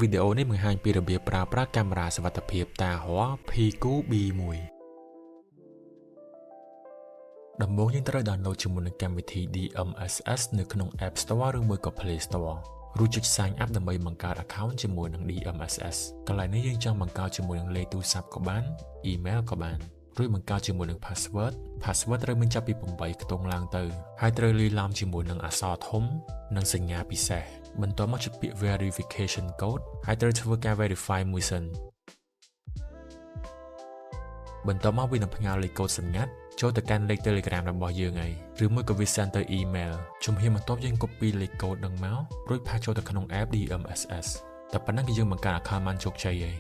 វីដេអូនេះបង្ហាញពីរបៀបប្រើប្រាស់កាមេរ៉ាសុវត្ថិភាព Dahua Pico B1 ដំបូងយើងត្រូវ download ជាមួយនឹងកម្មវិធី DMSS នៅក្នុង App Store ឬមួយក៏ Play Store រួចចុច Sign up ដើម្បីបង្កើត account ជាមួយនឹង DMSS កន្លែងនេះយើងចង់បង្កើតជាមួយនឹងលេខទូរស័ព្ទក៏បាន email ក៏បានរួចបង្កើតជាមួយនឹង password password ត្រូវមានចាប់ពី8ខ្ទង់ឡើងទៅហើយត្រូវលាយឡំជាមួយនឹងអក្សរធំនិងសញ្ញាពិសេសបន្ទាប់មកចុចពាក្យ verification code ហើយត្រូវធ្វើការ verify មួយសិនបន្ទាប់មកវានឹងផ្ញើលេខកូដសម្ងាត់ចូលទៅកាន់លេខ Telegram របស់យើងហើយឬមួយក៏វា send ទៅ email ជំហានបន្ទាប់យើង copy លេខកូដនឹងមករួច paste ចូលទៅក្នុង app DMSS តែប៉ុណ្ណឹងគឺយើងបង្កើត account បានជោគជ័យហើយ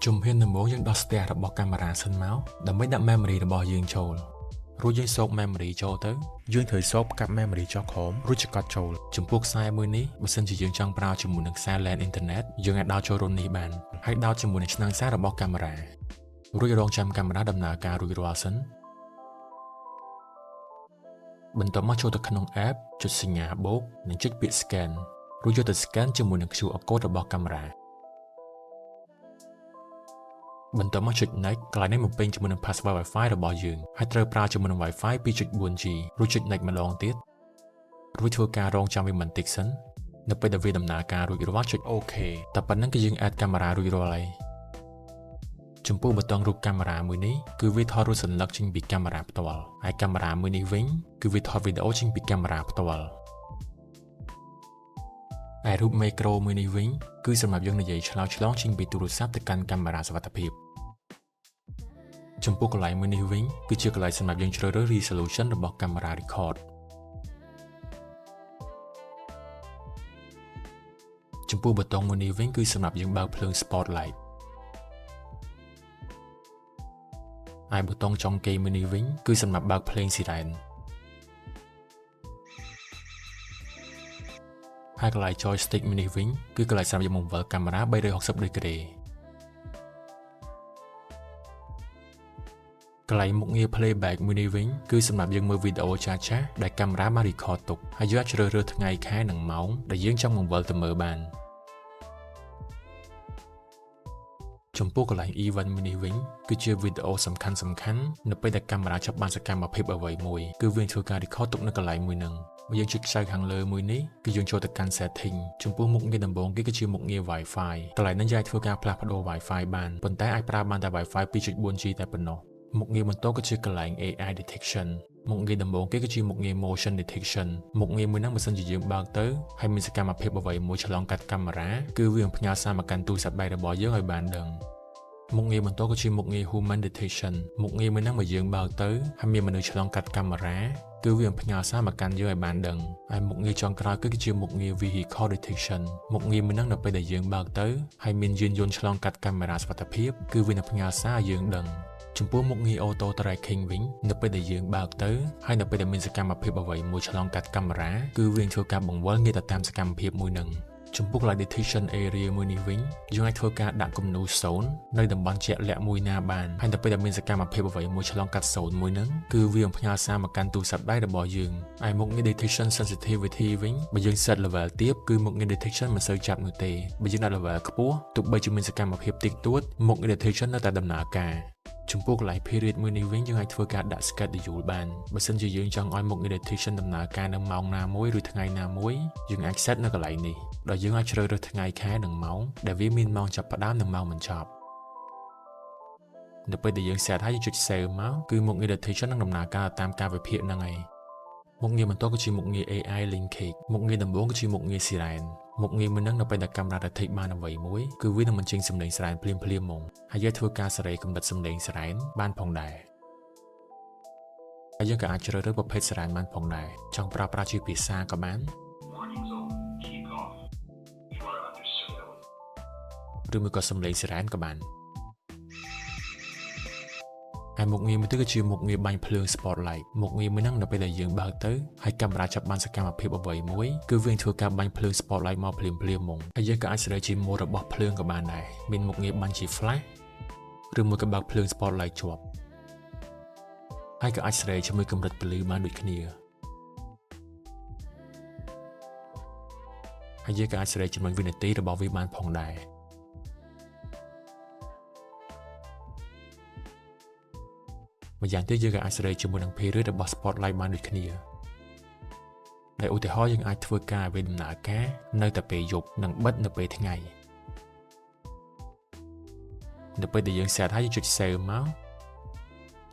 ជំហានដំបូងយើងដោះស្ទះរបស់កាមេរ៉ាសិនមកដើម្បីដាក់ memory របស់យើងចូលរួចយើងស៊ក memory ចូលទៅយើងត្រូវស៊កកាប់ memory ចុះក្រោមរួចចង្កត់ចូលចំពោះខ្សែមួយនេះបើសិនជាយើងចង់ប្រើជាមួយនឹងខ្សែ LAN internet យើងអាចដោតចូលរន្ធនេះបានហើយដោតជាមួយនឹងឆ្នាំងសាករបស់កាមេរ៉ារួចរងចាំកាមេរ៉ាដំណើរការរួចរាល់សិនបន្ទាប់មកចូលទៅក្នុង app ចុចសញ្ញាបូកនិងចុចពាក្យ scan រួចយកទៅ scan ជាមួយនឹង QR code របស់កាមេរ៉ាបន្ទាប់មកចុច next កន្លែងនេះបំពេញជាមួយនឹង password Wi-Fi របស់យើងហើយត្រូវប្រើជាមួយនឹង Wi-Fi 2.4G រួចចុច next ម្ដងទៀតរួចធ្វើការរងចាំវាបន្តិចសិននៅពេលដែលវាដំណើរការរួចរាល់ចុច OK តែប៉ុណ្ណឹងគឺយើង add កាមេរ៉ារួចរាល់ហើយចំពោះប៊ូតុងរូបកាមេរ៉ាមួយនេះគឺវាថតរូបសន្លឹកចេញពីកាមេរ៉ាផ្ទាល់ហើយកាមេរ៉ាមួយនេះវិញគឺវាថតវីដេអូចេញពីកាមេរ៉ាផ្ទាល់ឯរូបមីក្រូមួយនេះវិញគឺសម្រាប់យើងនិយាយឆ្លើយឆ្លងចេញពីទូរស័ព្ទទៅកាន់កាមេរ៉ាសុវត្ថិភាពចំពោះកន្លែងមួយនេះវិញគឺជាកន្លែងសម្រាប់យើងជ្រើសរើស resolution របស់កាមេរ៉ា record ចំពោះប៊ូតុងមួយនេះវិញគឺសម្រាប់យើងបើកភ្លើង spotlight ឯប៊ូតុងចុងគេមួយនេះវិញគឺសម្រាប់បើកភ្លេងស៊ីរ៉ែនហើយកន្លែង joystick មួយនេះវិញគឺកន្លែងសម្រាប់យើងបង្វិលកាមេរ៉ា360ដឺក្រេកន្លែងមុខងារ playback មួយនេះវិញគឺសម្រាប់យើងមើលវីដេអូចាស់ៗដែលកាមេរ៉ាបាន record ទុកហើយយើងអាចជ្រើសរើសថ្ងៃខែនិងម៉ោងដែលយើងចង់បង្វិលទៅមើលបានចំពោះកន្លែង event មួយនេះវិញគឺជាវីដេអូសំខាន់សំខាន់នៅពេលដែលកាមេរ៉ាចាប់បានសកម្មភាពអ្វីមួយគឺវាធ្វើការ record ទុកនៅកន្លែងមួយហ្នឹងបើយើងចុចខ្សែខាងលើមួយនេះគឺយើងចូលទៅកាន់ setting ចំពោះមុខងារដំបូងគេគឺជាមុខងារ Wi-Fi កន្លែងនេះយើងអាចធ្វើការផ្លាស់ប្ដូរ Wi-Fi បានប៉ុន្តែអាចប្រើបានតែ Wi-Fi 2.4G តែប៉ុណ្ណោះមុខងារបន្តគឺជាកន្លែង AI detection មុខងារដំបូងគេគឺជាមុខងារ motion detection មុខងារមួយហ្នឹងបើសិនជាយើងបើកទៅហើយមានសកម្មភាពអ្វីមួយឆ្លងកាត់កាមេរ៉ាគឺវានឹងផ្ញើសារមកកាន់ទូរស័ព្ទដៃរបស់យើងឲ្យបានដឹងមុខងារបន្តគឺជាមុខងារ human detection មុខងារមួយហ្នឹងបើយើងបើកទៅហើយមានមនុស្សឆ្លងកាត់កាមេរ៉ាគឺវានឹងផ្ញើសារមកកាន់យើងឲ្យបានដឹងហើយមុខងារចុងក្រោយគឺជាមុខងារ vehicle detection មុខងារមួយហ្នឹងនៅពេលដែលយើងបើកទៅហើយមានយានយន្តឆ្លងកាត់កាមេរ៉ាសុវត្ថិភាពគឺវានឹងផ្ញើសារឲ្យយើងដឹងចំពោះមុខងារ auto tracking វិញនៅពេលដែលយើងបើកទៅហើយនៅពេលដែលមានសកម្មភាពអ្វីមួយឆ្លងកាត់កាមេរ៉ាគឺវានឹងធ្វើការបង្វិលងាកទៅតាមសកម្មភាពមួយហ្នឹងចំពោះកន្លែង detection area មួយនេះវិញយើងអាចធ្វើការដាក់គំនូរ0នៅតំបន់ជាក់លាក់មួយណាបានហើយនៅពេលដែលមានសកម្មភាពអ្វីមួយឆ្លងកាត់0មួយហ្នឹងគឺវានឹងផ្ញើសារមកកាន់ទូរស័ព្ទដៃរបស់យើងឯមុខងារ detection sensitivity វិញបើយើង set level ទាបគឺមុខងារ detection មិនសូវចាប់នោះទេបើយើងដាក់ level ខ្ពស់ទោះបីជាមានសកម្មភាពតិចតួចមុខងារ detection នៅតែដំណើរការចំពោះកន្លែង period មួយនេះវិញយើងអាចធ្វើការដាក់ schedule បានបើសិនជាយើងចង់ឲ្យមុខងារ detection ដំណើរការនៅម៉ោងណាមួយឬថ្ងៃណាមួយយើងអាច set នៅកន្លែងនេះដោយយើងអាចជ្រើសរើសថ្ងៃខែនិងម៉ោងដែលវាមានម៉ោងចាប់ផ្ដើមនិងម៉ោងបញ្ចប់នៅពេលដែលយើង set ហើយយើងចុច save មកគឺមុខងារ detection នឹងដំណើរការតាមការវិភាគហ្នឹងឯងមុខងារបន្តគឺជាមុខងារ AI linkage មុខងារដំបូងគឺជាមុខងារ siren មុខងារមួយហ្នឹងនៅពេលដែលកាមេរ៉ា detect បានអ្វីមួយគឺវានឹងបញ្ចេញសំឡេង siren ភ្លាមភ្លាមហ្មងហើយយើងធ្វើការសេរីកម្រិតសំឡេង siren បានផងដែរហើយយើងក៏អាចជ្រើសរើសប្រភេទ siren បានផងដែរចង់ប្រើប្រាស់ជាភាសាក៏បាន Warning zone. Keep off. You are under surveillance. ឬមួយក៏សំឡេង siren ក៏បានហើយមុខងារមួយទៀតគឺជាមុខងារបាញ់ភ្លើង spotlight មុខងារមួយហ្នឹងនៅពេលដែលយើងបើកទៅហើយកាមេរ៉ាចាប់បានសកម្មភាពអ្វីមួយគឺវានឹងធ្វើការបាញ់ភ្លើង spotlight មកភ្លាមភ្លាមហ្មងហើយយើងក៏អាចសេរីជា mode របស់ភ្លើងក៏បានដែរមានមុខងារបាញ់ជា flash ឬមួយក៏បើកភ្លើង spotlight ជាប់ហើយក៏អាចសេរីជាមួយកម្រិតពន្លឺបានដូចគ្នាហើយយើងក៏អាចសេរីចំនួនវិនាទីរបស់វាបានផងដែរម្យ៉ាងទៀតយើងក៏អាចសេរីជាមួយនឹង period របស់ spotlight បានដូចគ្នាដែលឧទាហរណ៍យើងអាចធ្វើការឲ្យវាដំណើរការនៅតែពេលយប់និងបិទនៅពេលថ្ងៃនៅពេលដែលយើង set ហើយយើងចុច save មក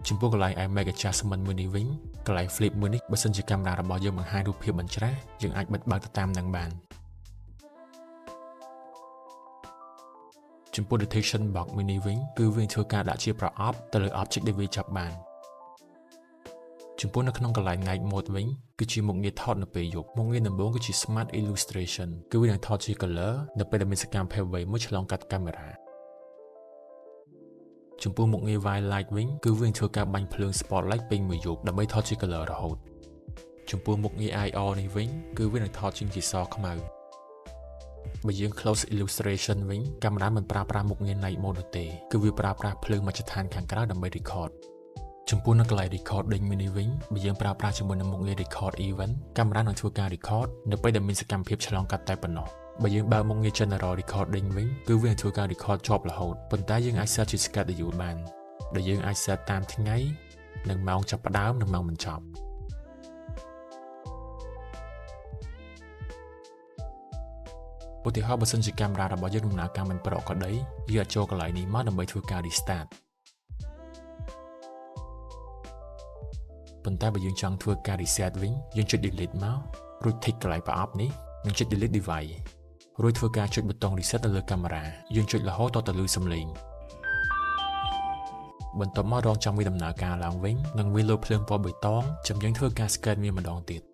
ចំពោះកន្លែង image adjustment មួយនេះវិញកន្លែង flip មួយនេះបើសិនជាកាមេរ៉ារបស់យើងបង្ហាញរូបភាពបញ្ច្រាសយើងអាចបិទបើកទៅតាមនឹងបានចំពោះ detection box មួយនេះវិញគឺវាធ្វើការដាក់ជាប្រអប់ទៅលើ object ដែលវាចាប់បានចំពោះនៅក្នុងកន្លែង night mode វិញគឺជាមុខងារថតនៅពេលយប់មុខងារដំបូងគឺជា smart illustration គឺវានឹងថតជា color នៅពេលដែលមានសកម្មភាពអ្វីមួយឆ្លងកាត់កាមេរ៉ាចំពោះមុខងារ white light វិញគឺវានឹងធ្វើការបាញ់ភ្លើង spotlight ពេញមួយយប់ដើម្បីថតជា color រហូតចំពោះមុខងារ IR នេះវិញគឺវានឹងថតចេញជាសខ្មៅបើយើង close illustration វិញកាមេរ៉ាមិនប្រើប្រាស់មុខងារ night mode នោះទេគឺវាប្រើប្រាស់ភ្លើងមជ្ឈដ្ឋានខាងក្រៅដើម្បី record ចំពោះនៅកន្លែង recording មួយនេះវិញបើយើងប្រើប្រាស់ជាមួយនឹងមុខងារ record event កាមេរ៉ានឹងធ្វើការ record នៅពេលដែលមានសកម្មភាពឆ្លងកាត់តែប៉ុណ្ណោះបើយើងបើកមុខងារ general recording វិញគឺវានឹងធ្វើការ record ជាប់រហូតប៉ុន្តែយើងអាច set ជា schedule បានដែលយើងអាច set តាមថ្ងៃនិងម៉ោងចាប់ផ្ដើមនិងម៉ោងបញ្ចប់ឧទាហរណ៍បើសិនជាកាមេរ៉ារបស់យើងដំណើរការមិនប្រក្រតីយើងអាចចូលកន្លែងនេះមកដើម្បីធ្វើការ restart ប៉ុន្តែបើយើងចង់ធ្វើការ reset វិញយើងចុច delete មករួច tick កន្លែងប្រអប់នេះនិងចុច delete device រួចធ្វើការចុចប៊ូតុង reset នៅលើកាមេរ៉ាយើងចុចរហូតដល់ទៅឮសំឡេងបន្ទាប់មករងចាំវាដំណើរការឡើងវិញនិងវាលោតភ្លើងពណ៌បៃតងចាំយើងធ្វើការ scan វាម្ដងទៀត។